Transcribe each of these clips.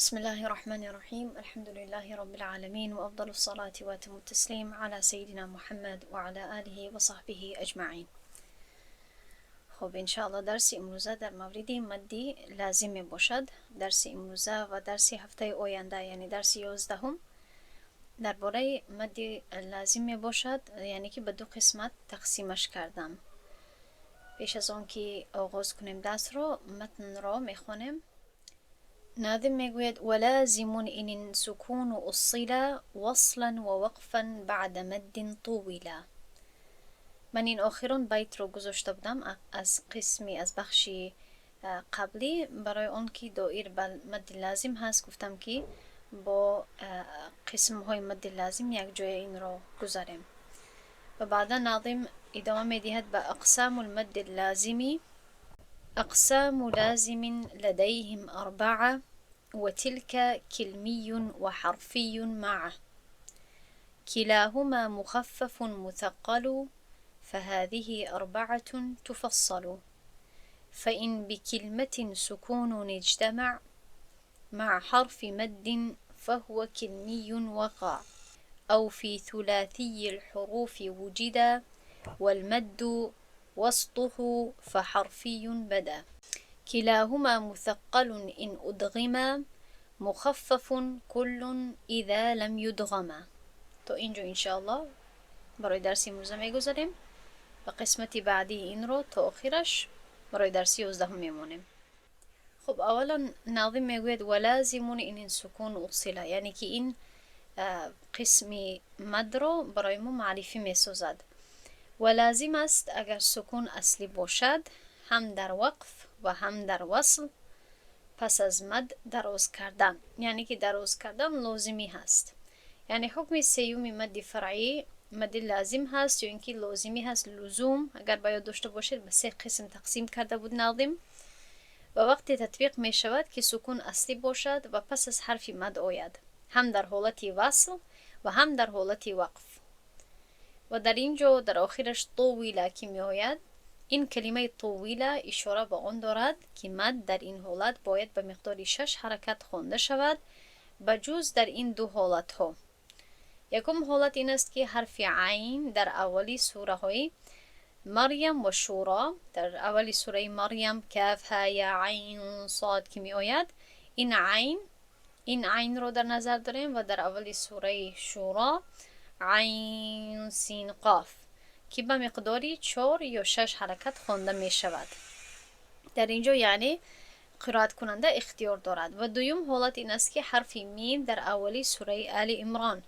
بسم الله الرحمن الرحيم، الحمد لله رب العالمين، وأفضل الصلاة وأتم التسليم على سيدنا محمد وعلى آله وصحبه أجمعين. خب، انشاءالله درس امروزه در مورد مد لازم می باشد. درس امروزه و درس هفته آینده، یعنی درس 11م، درباره مد لازم می باشد، یعنی که به دو قسمت تقسیمش کردم. پیش از آن که آغاز کنیم درس رو، متن را میخوانیم. ناظم میگوید: ولازم إن السكون أصلا وصلا ووقفا بعد مد طولا. من این آخرین بیت رو گذاشته بودم از قسمی از بخش قبلی، برای آن که دایر به مد لازم هست. گفتم که با قسم های مد لازم یک جای این رو گذاریم. و بعدا ناظم ادامه میدهد به اقسام المد اللازم. أقسام لازم لديهم أربعة، وتلك كلمي وحرفي معه، كلاهما مخفف مثقل، فهذه أربعة تفصل. فإن بكلمة سكون اجتمع مع حرف مد فهو كلمي وقع، أو في ثلاثي الحروف وجدا والمد وسطه فحرفي بدا، كلاهما مثقل إن أدغما، مخفف كل إذا لم يدغما. تا اینجا انشاءالله برای درس امروزه میگذاریم و قسمت بعدی این رو تا آخرش برای درس 11 میمونیم. خب، اولا ناظم میگوید: ولازم إن السكون أصلا، یعنی که این قسم مد رو برای ما معرفی میسازد. و لازم است اگر سکون اصلی باشد، هم در وقف و هم در وصل پس از مد دراز کردن، یعنی که دراز کردن لازمی هست. یعنی حکم سیوم مد فرعی مد لازم هست یا اینکه لازمی هست. لزوم اگر باید داشته باشید، به سه قسم تقسیم کرده بود ناظم. و وقتی تطبیق می شود که سکون اصلی باشد و پس از حرف مد آید، هم در حالت وصل و هم در حالت وقف. و در اینجا در آخرش طولا که می آید، این کلمه طولا اشاره به آن دارد که مد در این حالت باید به مقدار شش حرکت خوانده شود، بجز در این دو حالت ها. یکم حالت این است که حرف عین در اولی سوره های مریم و شورا، در اولی سوره مریم کاف ها یا عین صاد که می آید، این عین رو در نظر داریم، و در اولی سوره شورا عین سین قاف که به مقداری چهار یا شش حرکت خوانده می شود. در اینجا یعنی قرائت کننده اختیار دارد. و دوم حالت این است که حرف میم در اولی سوره آل عمران،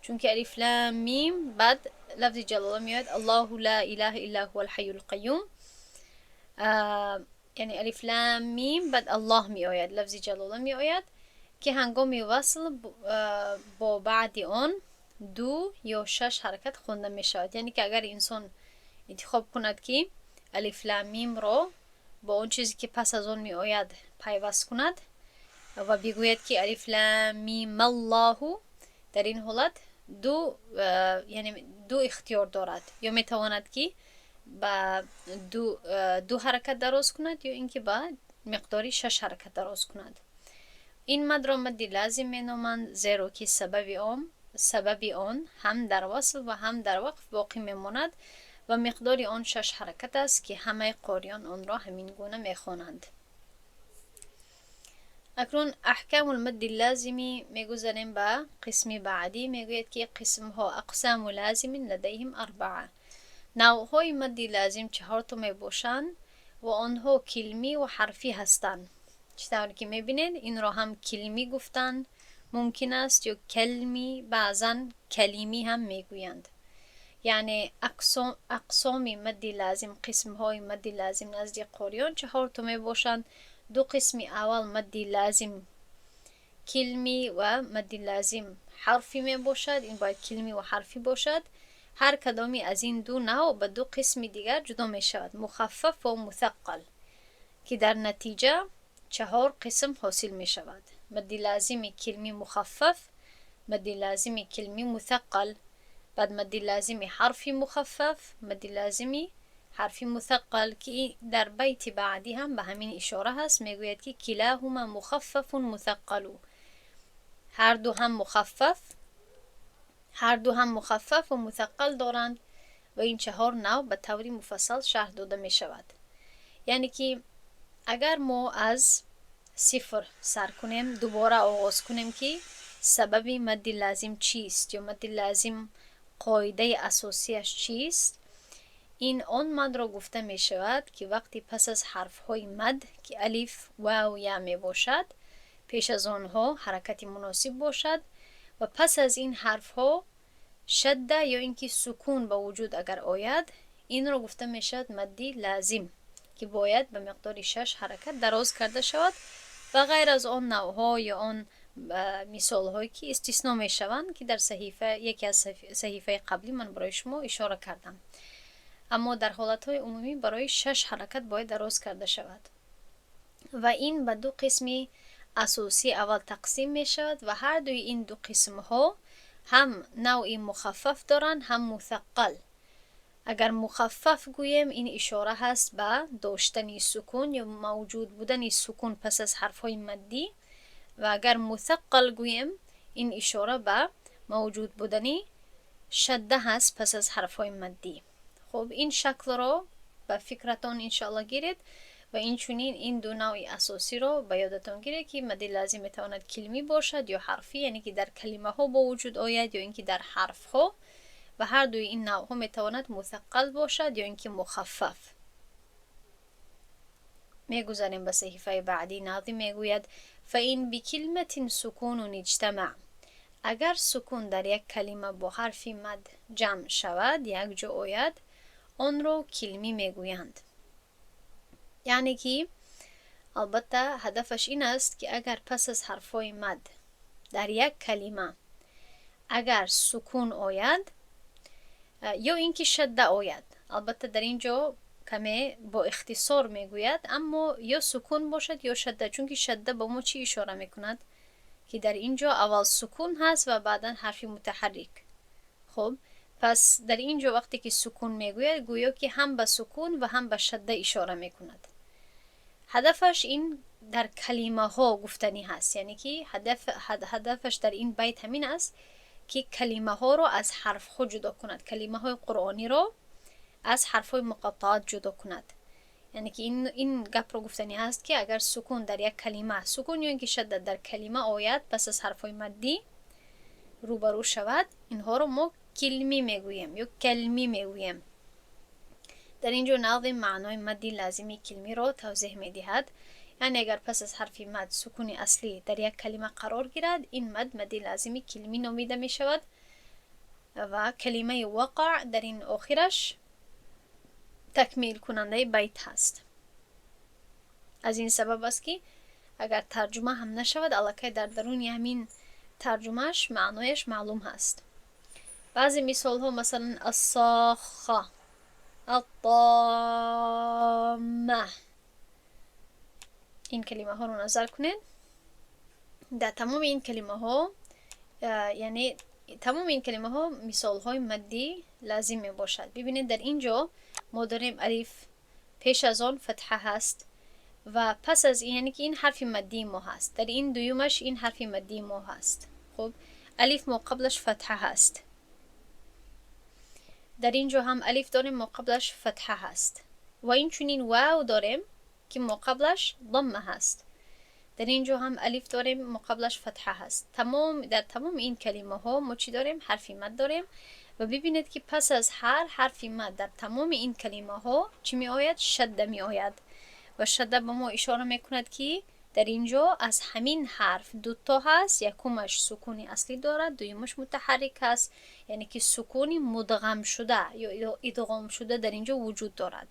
چون که الف لام میم، بعد لفظ جلاله میاد الله لا اله الا هو الحي القیوم، یعنی الف لام میم، بعد الله می آید، لفظ جلاله می آید که هنگام وصل با بعد آن دو یا شش حرکت خونده می شود. یعنی که اگر انسان انتخاب کند که الف لام میم را با اون چیزی که پس از آن می آید پیوست کند و بگوید که الف لام میم الله، در این حالت دو، یعنی دو اختیار دارد: یا می تواند که با دو حرکت دراز کند یا اینکه با مقداری شش حرکت دراز کند. این مد را مد لازم می نامند، زیرا که سبب آن هم در وصل و هم در وقف باقی میماند و مقدار آن شش حرکت است که همه قاریان آن را همین گونه میخوانند. اکنون احکام المد اللازم میگذاریم به قسم بعدی. میگوید که قسم ها، اقسام لازم لديهم اربعه، نوعهای مد لازم چهار تا می باشند و آنها کلمی و حرفی هستند. چطور که میبینید، این را هم کلمی گفتن ممکن است یا کلمی، بعضا کلیمی هم میگویند. یعنی اقسام مد لازم، قسم های مد لازم نزد قاریان چهار تا می باشند. دو قسم اول مد لازم کلمی و مد لازم حرفی می باشد. این باید کلمی و حرفی باشد. هر کدامی از این دو نوع به دو قسم دیگر جدا می شود، مخفف و مثقل، که در نتیجه چهار قسم حاصل می شود: مد لازم کلمی مخفف، مد لازم کلمی مثقل، بعد مد لازم حرفی مخفف، مد لازم ҳарфи мусаққал, ки дар байти баъдӣ ҳам ба ҳамин ишора ҳаст. Мегӯяд, ки كلاهما مخفف مثقل. Ҳарду ҳам мухаффаф, ҳарду ҳам мухаффафу мусаққал доранд ва ин чаҳор навъ ба таври муфассал шарҳ дода мешавад. Яъне ки агар мо аз сифр сар кунем, дубора оғоз кунем, ки сабаби мадди лазим чист ё мадди лазим қоидаи асосияш чист, ин он мадро гуфта мешавад, ки вақте пас аз ҳарфҳои мад, ки алиф, вав, я мебошад, пеш аз онҳо ҳаракати муносиб бошад ва пас аз ин ҳарфҳо шадда ё ин ки сукун ба вуҷуд агар ояд, инро гуфта мешавад мадди лазим, ки бояд ба миқдори шаш ҳаракат дароз карда шавад ва ғайр аз он навъҳо ё он мисолҳое, ки истисно мешаванд, ки дар саҳифа яке аз саҳифаи қаблӣ ман барои шумо ишора кардам. Аммо дар ҳолатҳои умумӣ барои шаш ҳаракат бояд дароз карда шавад ва ин ба ду қисми асосӣ аввал тақсим мешавад ва ҳардуи ин ду қисмҳо ҳам навъи мухаффаф доранд, ҳам мусаққал. Агар мухаффаф гӯем, ин ишора ҳаст ба доштани сукун ё мавҷуд будани сукун пас аз ҳарфҳои маддӣ ва агар мусаққал гӯем, ин ишора ба мавҷуд будани шадда ҳаст пас аз ҳарфҳои маддӣ. Хуб, ин шаклро ба фикратон иншоалло гиред ва инчунин ин ду навъи асосиро ба ёдатон гиред, ки мадди лазим метавонад килмӣ бошад ё ҳарфӣ, яъне ки дар калимаҳо ба вуҷуд ояд ё ин ки дар ҳарфҳо, ва ҳардуи ин навъҳо метавонад мусаққал бошад ё ин ки мухаффаф. Мегузарем ба саҳифаи баъдӣ. Нозим мегӯяд: فإن بكلمة سكون اجتمع. Агар сукун дар як калима бо ҳарфи мад ҷамъ шавад, якҷо ояд, онро килмӣ мегӯянд. Яъне ки албатта ҳадафаш ин аст, ки агар пас аз ҳарфҳои мад дар як калима агар сукун ояд ё ин ки шадда ояд, албатта дар ин ҷо каме бо ихтисор мегӯяд, аммо ё сукун бошад, ё шадда, чунки шадда ба мо чӣ ишора мекунад? Ки дар ин ҷо аввал сукун ҳаст ва баъдан ҳарфи мутаҳаррик. Хуб, пас дар ин ҷо вақте ки сукун мегӯяд, гӯё ки ҳам ба сукун ва ҳам ба шадда ишора мекунад. Ҳадафаш ин дар калимаҳо гуфтанӣ ҳаст, яъне ки ҳадафаш дар ин байт ҳамин аст, ки калимаҳоро аз ҳарфҳо ҷудо кунад, калимаҳои қуръониро аз ҳарфҳои муқаттаат ҷудо кунад. Яъне ки ин гапро гуфтанӣ ҳаст, ки агар сукун дар як калима, сукун ё ин ки шадда дар калима ояд, пас аз ҳарфҳои маддӣ рӯбарӯ шавад, инҳоро мо килмӣ мегӯем ё калмӣ мегӯем. Дар ин ҷо нозим маънои мадди лазими килмиро тавзеҳ медиҳад. Яъне агар пас аз ҳарфи мад сукуни аслӣ дар як калима қарор гирад, ин мад мадди лазими килмӣ номида мешавад ва калимаи وقع дар ин охираш такмилкунандаи байт ҳаст. Аз ин сабаб аст, ки агар тарҷума ҳам нашавад, аллакай дар даруни ҳамин тарҷумааш маънояш маълум ҳаст. Баъзе мисолҳо, масалан, الصاخة، الطامة, ин калимаҳоро назар кунед. Дар тамоми ин калимаҳо, яъне тамоми ин калимаҳо мисолҳои мадди лазим мебошад. Бибинед, дар ин ҷо мо дорем алиф, пеш аз он фатҳа ҳаст ва пас аз ин, яъне ки ин ҳарфи маддии мо ҳаст. Дар ин дуюмаш ин ҳарфи маддии мо ҳаст. Хуб, алиф моқаблаш фатҳа ҳаст. Дар ин ҷо ҳам алиф дорем, моқаблаш фатҳа ҳаст ва инчунин вав дорем, ки моқаблаш дамма ҳаст. Дар ин ҷо ҳам алиф дорем, моқаблаш фатҳа ҳаст. Тамом, дар тамоми ин калимаҳо мо чӣ дорем? Ҳарфи мад дорем. Ва бибинед, ки пас аз ҳар ҳарфи мад дар тамоми ин калимаҳо чӣ меояд? Шадда меояд. Ва шадда ба мо ишора мекунад, ки дар ин ҷо аз ҳамин ҳарф дуто ҳаст: якумаш сукуни аслӣ дорад, дуюмаш мутаҳаррик ҳаст, яъне ки сукуни мудғамшуда ё идғомшуда дар ин ҷо вуҷуд дорад.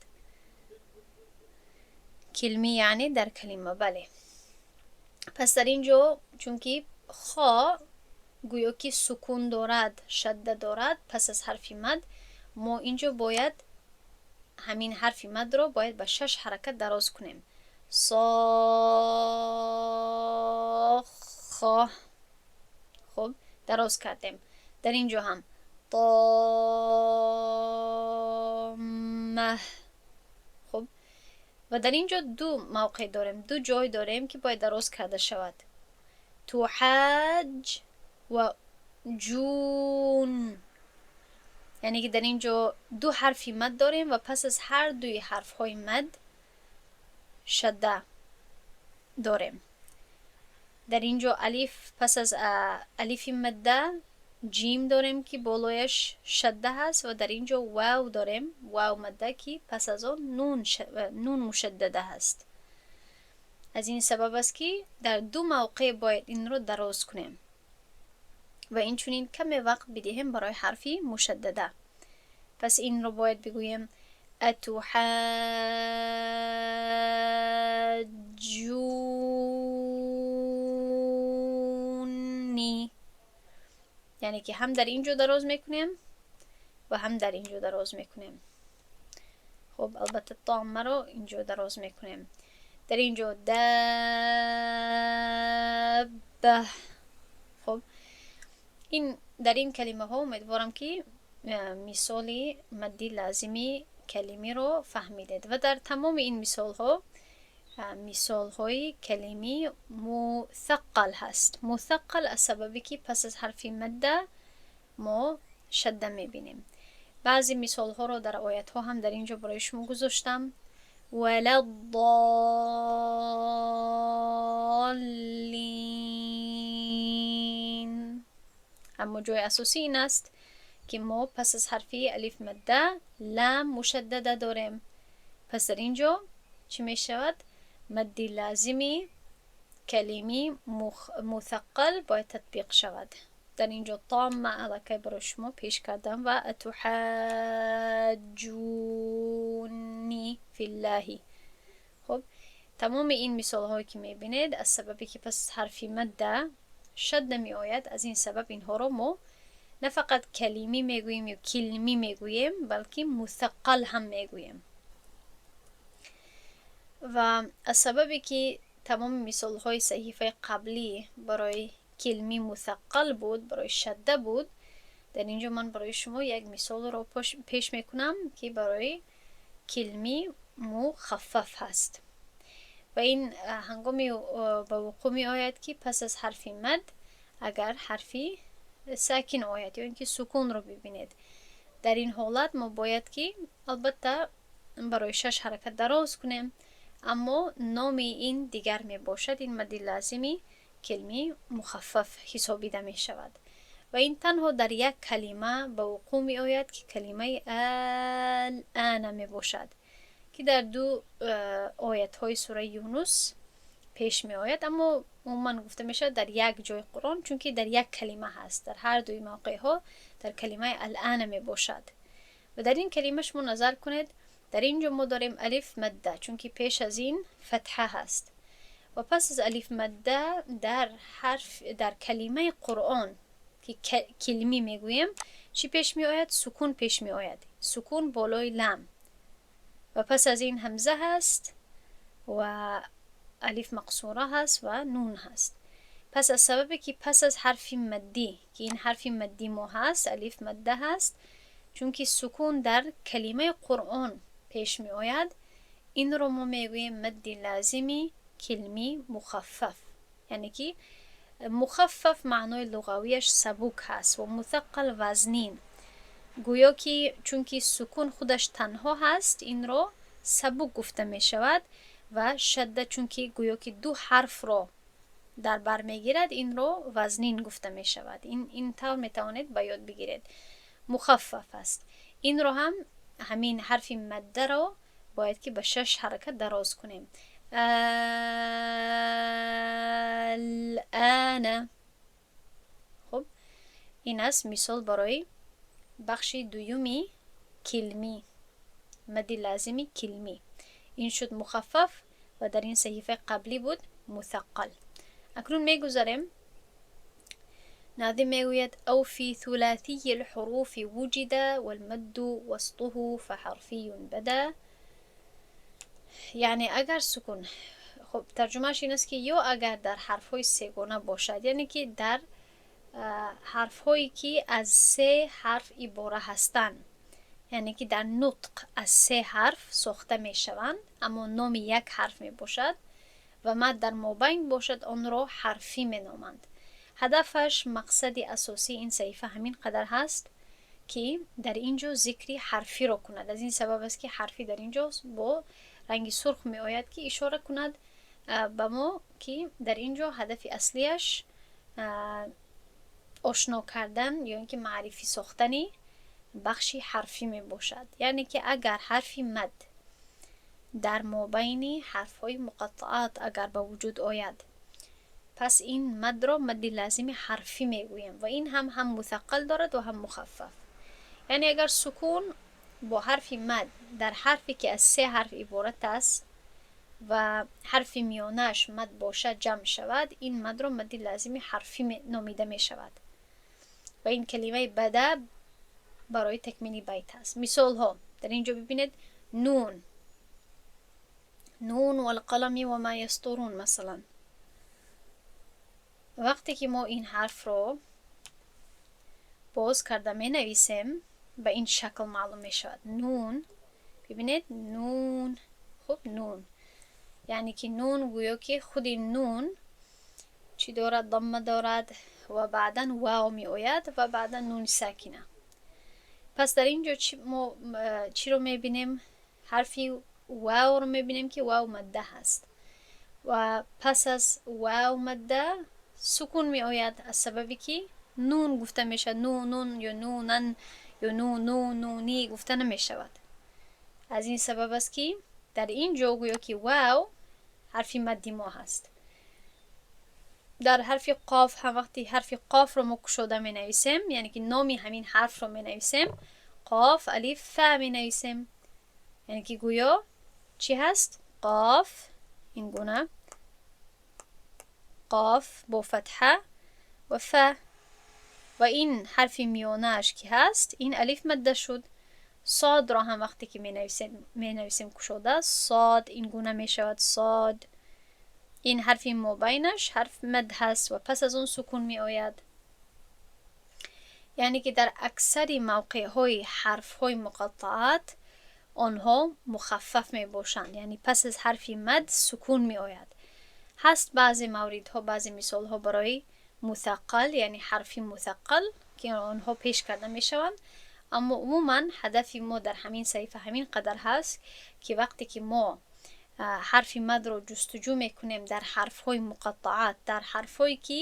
Килмӣ яъне дар калима, бале. Пас дар ин ҷо, чунки хо гӯё ки сукун дорад, шадда дорад пас аз ҳарфи мад, мо ин ҷо бояд ҳамин ҳарфи мадро бояд ба шаш ҳаракат дароз кунем. Сохо. Хуб, дароз кардем. Дар ин ҷо ҳам тома. Ва дар ин ҷо ду мавқеъ дорем, ду ҷой дорем, ки бояд дароз карда шавад: туҳаҷ ва ҷун. Яъне ки дар ин ҷо ду ҳарфи мад дорем ва пас аз ҳар дуи ҳарфҳои мад шадда дорем. Дар ин ҷо алиф, пас аз алифи мадда ҷим дорем, ки болояш шадда ҳаст, ва дар ин ҷо вав дорем, вав мадда, ки пас аз он нун мушаддада ҳаст. Аз ин сабаб аст, ки дар ду мавқеъ бояд инро дароз кунем ва инчунин каме вақт бидиҳем барои ҳарфи мушаддада. Пас инро бояд бигӯем: атуҳаҷҷунни. Яъне ки ҳам дар ин ҷо дароз мекунем ва ҳам дар ин ҷо дароз мекунем. Хуб, албатта, томмаро ин ҷо дароз мекунем. Дар ин ҷо дабба. Хуб, ин дар ин калимаҳо умедворам, ки мисоли мадди лазими калимиро фаҳмидед. Ва дар тамоми ин мисолҳо мисолҳои калимии муthаққал ҳаст. Муthаққал аз сабабе, ки пас аз ҳарфи мадда мо шадда мебинем. Баъзе мисолҳоро дар оятҳо ҳам дар ин ҷо барои шумо гузоштам: валаддоллин. Аммо ҷои асосӣ ин аст, ки мо пас аз ҳарфи алиф мадда лам мушаддада дорем. Пас дар ин ҷо чӣ мешавад? Мадди лазими калими муthаққал бояд татбиқ шавад. Дар ин ҷо томма аллакай барои шумо пеш кардам ва атуҳаҷҷунни филлаҳи. Хуб, тамоми ин мисолҳое, ки мебинед, аз сабабе, ки пас аз ҳарфи мадда шадда меояд, аз ин сабаб инҳоро мо на фақат калимӣ мегӯем ё килмӣ мегӯем, балки муthаққал ҳам мегӯем. Ва аз сабабе, ки тамоми мисолҳои саҳифаи қаблӣ барои килми муthаққал буд, барои шадда буд, дар ин ҷо ман барои шумо як мисолро пеш мекунам, ки барои килми мухаффаф ҳаст. Ва ин ҳангоме ба вуқӯъ меояд, ки пас аз ҳарфи мад агар ҳарфи сакин ояд ё ин ки сукунро бибинед. Дар ин ҳолат мо бояд, ки албатта барои шаш ҳаракат дароз кунем, аммо номи ин дигар мебошад. Ин мадди лазими килми мухаффаф ҳисобида мешавад ва ин танҳо дар як калима ба вуқӯъ меояд, ки калимаи алъана мебошад, ки дар ду оятҳои сураи Юнус пеш меояд. Аммо умуман гуфта мешавад дар як ҷои Қуръон, чунки дар як калима ҳаст, дар ҳар дуи мавқеъҳо дар калимаи алъана мебошад. Ва дар ин калима шумо назар кунед: дар ин ҷо мо дорем алиф мадда, чунки пеш аз ин фатҳа ҳаст, ва пас аз алиф мадда дар ҳарф, дар калимаи Қуръон, ки килмӣ мегӯем, чӣ пеш меояд? Сукун пеш меояд, сукун болои лам. Ва пас аз ин ҳамза ҳаст ва алиф мақсура ҳаст ва нун ҳаст. Пас аз сабабе, ки пас аз ҳарфи маддӣ, ки ин ҳарфи маддӣ мо ҳаст, алиф мадда ҳаст, чунки сукун дар калимаи Қуръон пеш меояд, инро мо мегӯем мадди лазими килми мухаффаф. Яъне ки мухаффаф маънои луғавияш сабук ҳаст ва муthаққал вазнин. Гӯё ки чунки сукун худаш танҳо ҳаст, инро сабук гуфта мешавад, ва шадда чунки гӯё ки ду ҳарфро дар бар мегирад, инро вазнин гуфта мешавад. Ин тавр метавонед ба ёд бигиред: мухаффаф аст. Инро ҳам ҳамин ҳарфи маддаро бояд, ки ба шаш ҳаракат дароз кунем: алъана. Хуб, ин аст мисол барои бахши дуюми килмӣ, мадди лазими килмӣ. Ин шуд мухаффаф ва дар ин саҳифаи қаблӣ буд муthаққал. Акнун мегузарем. Нозим мегӯяд: أو في ثلاثي الحروف وجدا والمد وسطه فحرفي بدا. Яъне агар сукун, хуб, тарҷумааш ин аст, ки ё агар дар ҳарфҳои сегона бошад, яъне ки дар ҳарфҳое, ки аз се ҳарф ибора ҳастанд. Яъне ки дар нутқ аз се ҳарф сохта мешаванд, аммо номи як ҳарф мебошад ва мад дар мобайн бошад, онро ҳарфӣ меноманд. Ҳадафаш, мақсади асосии ин саҳифа ҳамин қадар ҳаст, ки дар ин ҷо зикри ҳарфиро кунад. Аз ин сабаб аст, ки ҳарфӣ дар ин ҷо бо ранги сурх меояд, ки ишора кунад ба мо, ки дар ин ҷо ҳадафи аслиаш ошно кардан ё ин ки маърифӣ сохтани бахши ҳарфӣ мебошад. Яъне ки агар ҳарфи мад дар мобайни ҳарфҳои муқаттаат агар ба вуҷуд ояд, пас ин мадро мадди лазими ҳарфӣ мегӯем ва ин ҳам муthаққал дорад ва ҳам мухаффаф. Яъне агар сукун бо ҳарфи мад дар ҳарфе, ки аз се ҳарф иборат аст ва ҳарфи миёнааш мад бошад, ҷамъ шавад, ин мадро мадди лазими ҳарфӣ номида мешавад ва ин калимаи бада барои такмили байт аст. Мисолҳо дар ин ҷо бибинед: нун, нун валқалами ва ма ястурун. Масалан, вақте ки мо ин ҳарфро боз карда менависем, ба ин шакл маълум мешавад: нун. Бибинед, нун. Хуб, нун, яъне ки нун гӯё ки худи нун чӣ дорад? Дамма дорад ва баъдан вав меояд ва баъдан нуни сакина. Пас дар ин ҷо мо чиро мебинем? Ҳарфи вавро мебинем, ки вав мадда ҳаст ва пас аз вав мадда сукун меояд, аз сабабе ки нун гуфта мешавад. Нунун ё нунан ё нуну нуни гуфта намешавад. Аз ин сабаб аст, ки дар ин ҷо гӯё ки вав ҳарфи мадди мо ҳаст. Дар ҳарфи қоф ҳам, вақти ҳарфи қофро мо кушода менависем, яъне ки номи ҳамин ҳарфро менависем, қоф алиф фа менависем, яъне ки гӯё чӣ ҳаст? Қоф, ин гуна қоф бо фатҳа ва фа ва ин ҳарфи миёнааш ки ҳаст, ин алиф мадда шуд. Содро ҳам вақте ки менависем кушода, сод ин гуна мешавад, сод. Ин ҳарфи мобайнаш ҳарф мад ҳаст ва пас аз он сукун меояд. Яъне ки дар аксари мавқеъҳои ҳарфҳои муқаттаат онҳо мухаффаф мебошанд, яъне пас аз ҳарфи мад сукун меояд. Ҳаст баъзе мавридҳо, баъзе мисолҳо барои муthаққал, яъне ҳарфи муthаққал, ки онҳо пеш карда мешаванд, аммо умуман ҳадафи мо дар ҳамин саҳифа ҳамин қадар ҳаст, ки вақте ки мо ҳарфи мадро ҷустуҷӯ мекунем дар ҳарфҳои муқаттаат, дар ҳарфҳое ки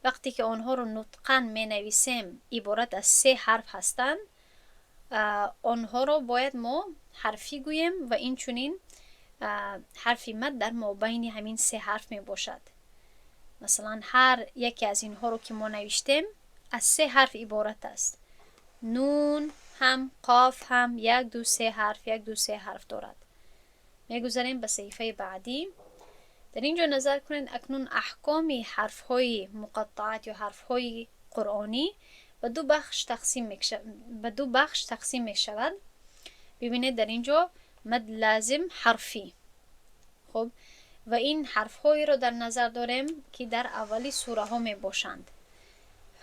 вақте ки онҳоро нутқан менависем, иборат аз се ҳарф ҳастанд, онҳоро бояд мо ҳарфӣ гӯем ва инчунин ҳарфи мад дар мобайни ҳамин се ҳарф мебошад. Масалан, ҳар яке аз инҳоро ки мо навиштем, аз се ҳарф иборат аст. Нун ҳам, қоф ҳам як, ду, се ҳарф, як, ду, се ҳарф дорад. Мегузарем ба саҳифаи баъдӣ. Дар ин ҷо назар кунед, акнун аҳкоми ҳарфҳои муқаттаат ё ҳарфҳои қуръонӣ ба ду бахш тақсим мешавад. Бибинед, дар ин ҷо мад лазим ҳарфӣ. Хуб, ва ин ҳарфҳоеро дар назар дорем, ки дар аввали сураҳо мебошанд.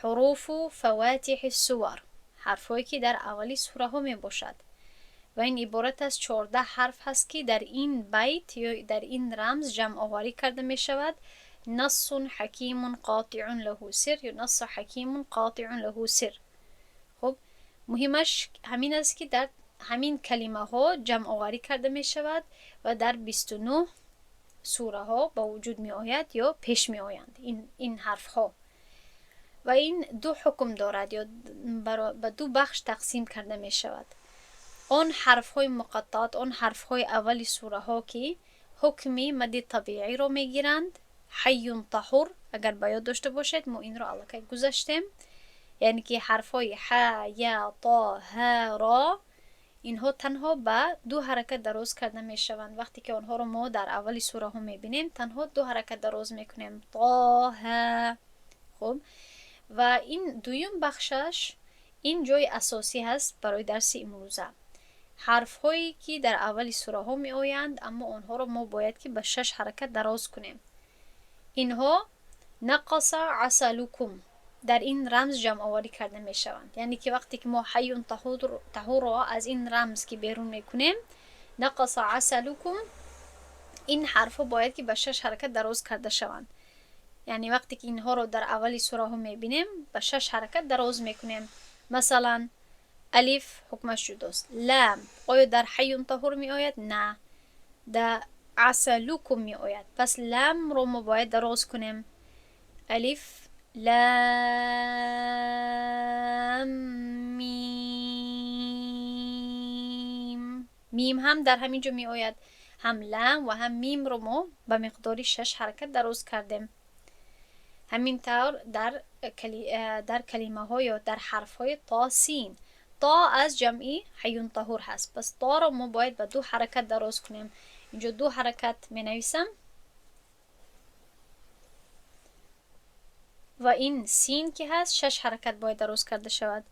Ҳуруфу фаватиҳи сувар, ҳарфҳое ки дар аввали сураҳо мебошад, ва ин иборат аз 14 ҳарф ҳаст, ки дар ин байт ё дар ин рамз ҷамъоварӣ карда мешавад: нассун ҳакимун қотиун лаҳу сир ё насса ҳакимун қотиун лаҳу сир. Хуб, муҳимаш ҳамин аст, ки дар ҳамин калимаҳо ҷамъоварӣ карда мешавад ва дар 29 сураҳо ба вуҷуд меояд ё пеш меоянд ин ҳарфҳо. Ва ин ду ҳукм дорад ё ба ду бахш тақсим карда мешавад. Он ҳарфҳои муқаттаат, он ҳарфҳои аввали сураҳо, ки ҳукми мадди табииро мегиранд, ҳайюн таҳур, агар ба ёд дошта бошед, мо инро аллакай гузаштем, яъне ки ҳарфҳои ҳа, я, то, ҳа, ро, инҳо танҳо ба ду ҳаракат дароз карда мешаванд. Вақте ки онҳоро мо дар аввали сураҳо мебинем, танҳо ду ҳаракат дароз мекунем: то, ҳа. Хуб, ва ин дуюм бахшаш, ин ҷои асосӣ ҳаст барои дарси имрӯза: ҳарфҳое ки дар аввали сураҳо меоянд, аммо онҳоро мо бояд ки ба шаш ҳаракат дароз кунем. Инҳо нақаса асалукум. дар ин рамз ҷамъоварӣ карда мешаванд. Яъне ки вақте ки мо ҳайюн таҳурро аз ин рамз ки берун мекунем, нақаса асалукум, ин ҳарфҳо бояд ки ба шаш ҳаракат дароз карда шаванд. Яъне вақте ки инҳоро дар аввали сураҳо мебинем, ба шаш ҳаракат дароз мекунем. Масалан, алиф ҳукмаш ҷудост. Лам оё дар ҳайюн таҳур меояд? На, дар асалукум меояд. Пас ламро мо бояд дароз кунем. Алиф лам мим. Мим ҳам дар ҳамин ҷо меояд. Ҳам лам ва ҳам мимро мо ба миқдори шаш ҳаракат дароз кардем. Ҳамин тавр дар калимаҳо ё дар ҳарфҳои то син. То аз ҷамъи ҳайюн таҳур ҳаст. Пас торо мо бояд ба ду ҳаракат дароз кунем. Инҷо ду ҳаракат менависам ва ин син ки ҳаст, шаш ҳаракат бояд дароз карда шавад.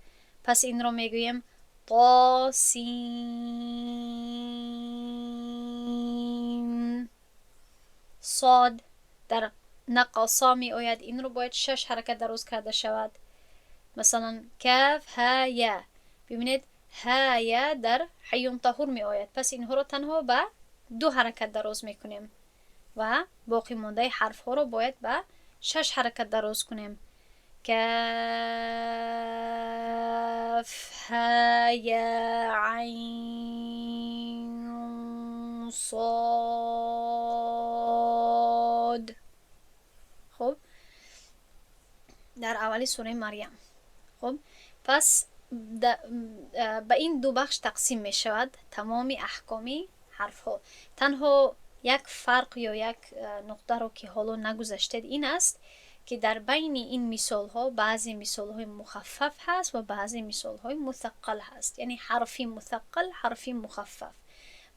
Пас инро мегӯем то син. Сод дар нақаса меояд. Инро бояд шаш ҳаракат дароз карда шавад. Масалан, каф ҳа я. Бибинед, ҳа я дар ҳайюн таҳур меояд. Пас инҳоро танҳо ба ду ҳаракат дароз мекунем ва боқӣ мондаи ҳарфҳоро бояд ба шаш ҳаракат дароз кунем. Каф ҳа я айн сод. Хуб, дар аввали сураи Марьям. Хуб, пас ба ин ду бахш тақсим мешавад тамоми аҳкоми ҳарфҳо. Танҳо як фарқ ё як нуқтаро ки ҳоло нагузаштед ин аст ки дар байни ин мисолҳо баъзе мисолҳои мухаффаф ҳаст ва баъзе мисолҳои муthаққал ҳаст. Яъне ҳарфи муthаққал, ҳарфи мухаффаф.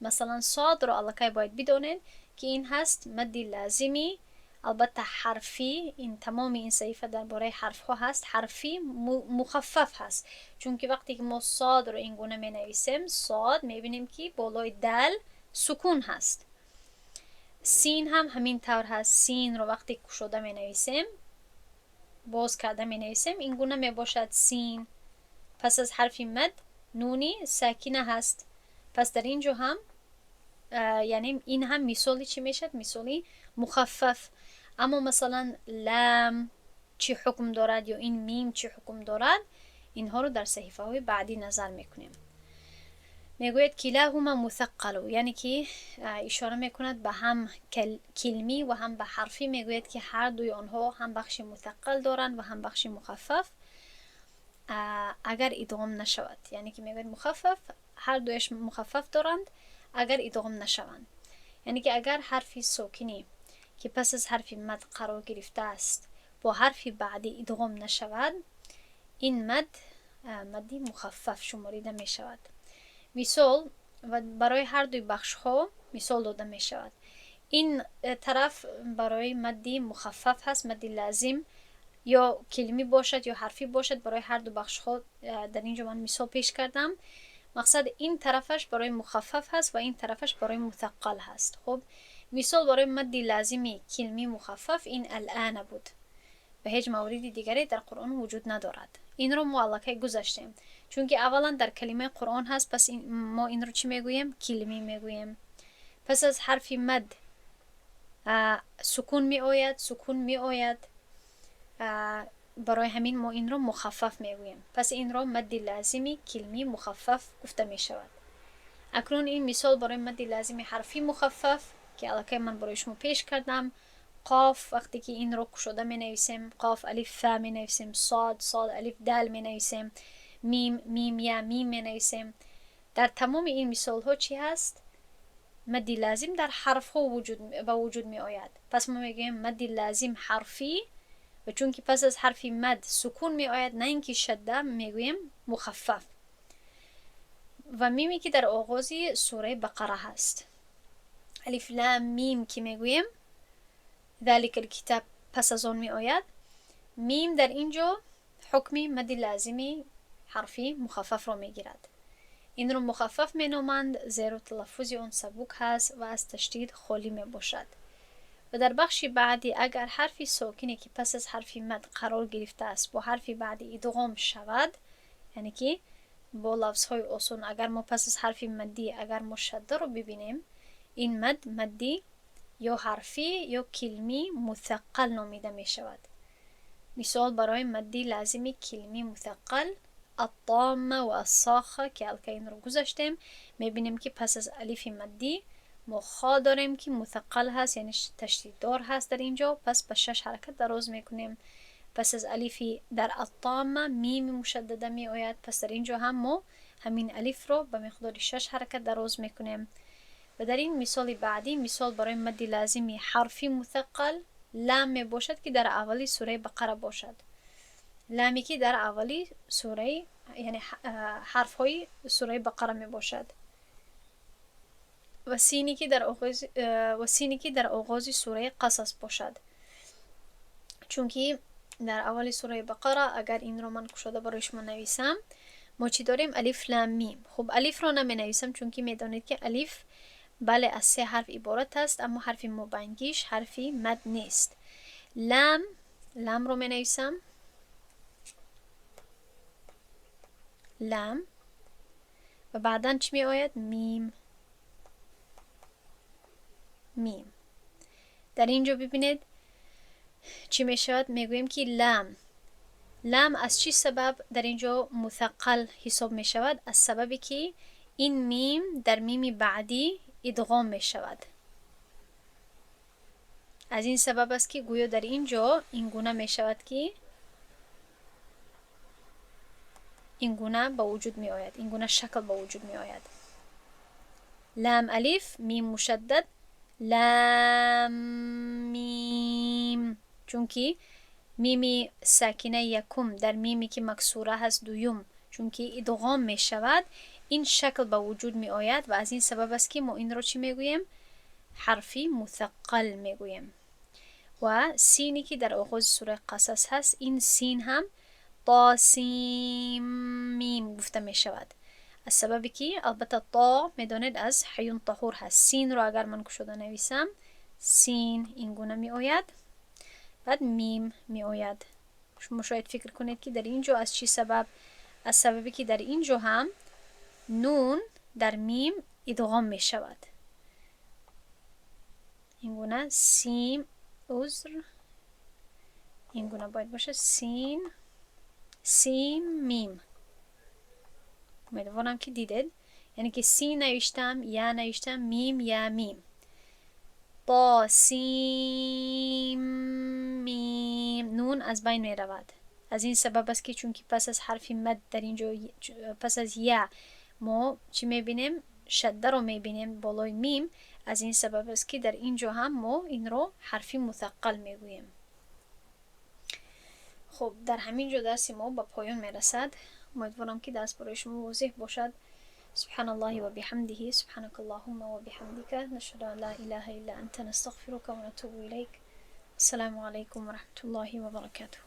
Масалан, содро аллакай бояд бидонед ки ин ҳаст мадди лазими, албатта ҳарфӣ. Ин тамоми ин саҳифа дар бораи ҳарфҳо ҳаст. Ҳарфи мухаффаф ҳаст, чунки вақте ки мо содро ин гуна менависем, сод, мебинем ки болои дал сукун ҳаст. Син ҳам ҳамин тавр ҳаст. Синро вақте кушода менависем, боз карда менависем, ин гуна мебошад син. Пас аз ҳарфи мад нуни сакина ҳаст. Пас дар ин ҷо ҳам, яъне ин ҳам мисоли чӣ мешавад? Мисоли мухаффаф. Аммо масалан, лам чӣ ҳукм дорад ё ин мим чӣ ҳукм дорад, инҳоро дар саҳифаҳои баъдӣ назар мекунем. Мегӯяд килаҳума муthаққалу, яъне ки ишора мекунад ба ҳам килмӣ ва ҳам ба ҳарфӣ. Мегӯяд ки ҳар дуи онҳо ҳам бахши муthаққал доранд ва ҳам бахши мухаффаф, агар идғом нашавад. Яъне ки мегӯяд мухаффаф, ҳар дуяш мухаффаф доранд агар идғом нашаванд. Яъне ки агар ҳарфи сокинӣ ки пас аз ҳарфи мад қарор гирифтааст бо ҳарфи баъдӣ идғом нашавад, ин мад мадди мухаффаф шуморида мешавад. Мисол ва барои ҳар дуи бахшҳо мисол дода мешавад. Ин тараф барои мадди мухаффаф ҳаст, мадди лазим ё килмӣ бошад ё ҳарфӣ бошад, барои ҳар ду бахшҳо дар ин ҷо ман мисол пеш кардам. Мақсад, ин тарафаш барои мухаффаф ҳаст ва ин тарафаш барои муthаққал ҳаст. Хуб, мисол барои мадди лазими килмӣ мухаффаф ин алъана буд ва ҳеҷ мавриди дигаре дар Қуръон вуҷуд надорад. Инро мо аллакай гузаштем, чунки аввалан дар калимаи Қуръон ҳаст. Пас мо инро чӣ мегӯем? Килмӣ мегӯем. Пас аз ҳарфи мад сукун меояд, сукун меояд, барои ҳамин мо инро мухаффаф мегӯем. Пас инро мадди лазими килмӣ мухаффаф гуфта мешавад. Акнун ин мисол барои мадди лазими ҳарфи мухаффаф ки аллакай ман барои шумо пеш кардам. Қоф, вақте ки инро кушода менависем, қоф алиф фа менависем, сод, сод алиф дал менависем, мим, мим я мим менависем. Дар тамоми ин мисолҳо чӣ ҳаст? Мадди лазим дар ҳарфҳо ба вуҷуд меояд. Пас мо мегӯем мадди лазим ҳарфӣ ва чунки пас аз ҳарфи мад сукун меояд, на ин ки шадда, мегӯем мухаффаф. Ва миме ки дар оғози сураи Бақара ҳаст, алиф лам мим ки мегӯем, ذلك الكتاب пас аз он меояд. Мим дар ин ҷо ҳукми мадди лазими ҳарфи мухаффафро мегирад. Инро мухаффаф меноманд, зеро талаффузи он сабук ҳаст ва аз ташдид холӣ мебошад. و در بخش بعدی اگر حرف ساکنی که پس از حرف مد قرار گرفته است با حرف بعدی ادغام شود، یعنی که با لفظ های آسان اگر ما پس از حرف مدی اگر ما شده رو ببینیم، این مد مدی یا حرفی یا کلمی مثقل نامیده می شود. مثال برای مدی لازمی کلمی مثقل الطامة و الصاخة که الکی این رو گذاشتیم، میبینیم که پس از الف مدی ما خا داریم که مثقل هست، یعنی تشدید دار هست در اینجا، پس به 6 حرکت دراز میکنیم. پس از الف در الطامة میم مشدده می آید، پس در اینجا هم ما همین الف رو به مقدار 6 حرکت دراز میکنیم. و در این مثال بعدی مثال برای مد لازمی حرفی مثقل لام می باشد که در اولی سوره بقره باشد، لامی که در اولی سوره یعنی حرف های سوره بقره می باشد، و سینی که در آغاز سوره قصص باشد. چونکه در اول سوره بقره اگر این رو من کشاده برای شما نویسم، ما چی داریم؟ الف لام میم. خب الف رو نمی نویسم چون که میدانید که الف بله از 3 حرف عبارت است، اما حرف مبنگیش حرف مد نیست. لام، لام رو می نویسم، لام، و بعدا چی می آید؟ میم، میم. در اینجا ببینید چی می شود؟ میگوییم که لام، لام از چی سبب در اینجا مثقل حساب می شود؟ از سببی که این میم در میم بعدی ادغام می شود. از این سبب است که گویا در اینجا این گونه می شود که این گونه به وجود می آید، این گونه شکل به وجود می آید. لام الف میم مشدد لام میم، چون که میم ساکنه یکم در میمی که مکسوره هست دویم، چون که ادغام می شود این شکل به وجود می آید و از این سبب است که ما این رو چی می گوییم؟ حرفی مثقل می گوییم. و سینی که در آغاز سوره قصص هست، این سین هم طا سیم میم گفته می شود. از سببی که البته طا میدانید از حیون طهور هست. سین رو اگر من کشوده نویسم، سین این گونه می آید، بعد میم می آید. شما شاید فکر کنید که در اینجا از چی سبب؟ از سببی که در اینجا هم نون در میم ادغام می شود. این گونه سیم عذر، این گونه باید باشه سین سیم میم. امیدوارم که دیدید، یعنی که سین نوشتم، یا نوشتم، میم یا میم، طا سیم میم، نون از بین می رود. از این سبب است که چون که پس از حرف مد در اینجا پس از یا ما چی میبینیم؟ شده رو میبینیم بالای میم. از این سبب است که در اینجا هم ما این رو حرفی مثقل میگوییم. خب در همین جا درس ما به پایان میرسد. امیدوارم که درس برای شما واضح باشد. سبحان الله و بحمده، سبحانك اللهم و بحمدك، نشهد ان لا اله الا انت، نستغفرك ونتوب الیک. السلام علیکم و رحمة الله و برکاته.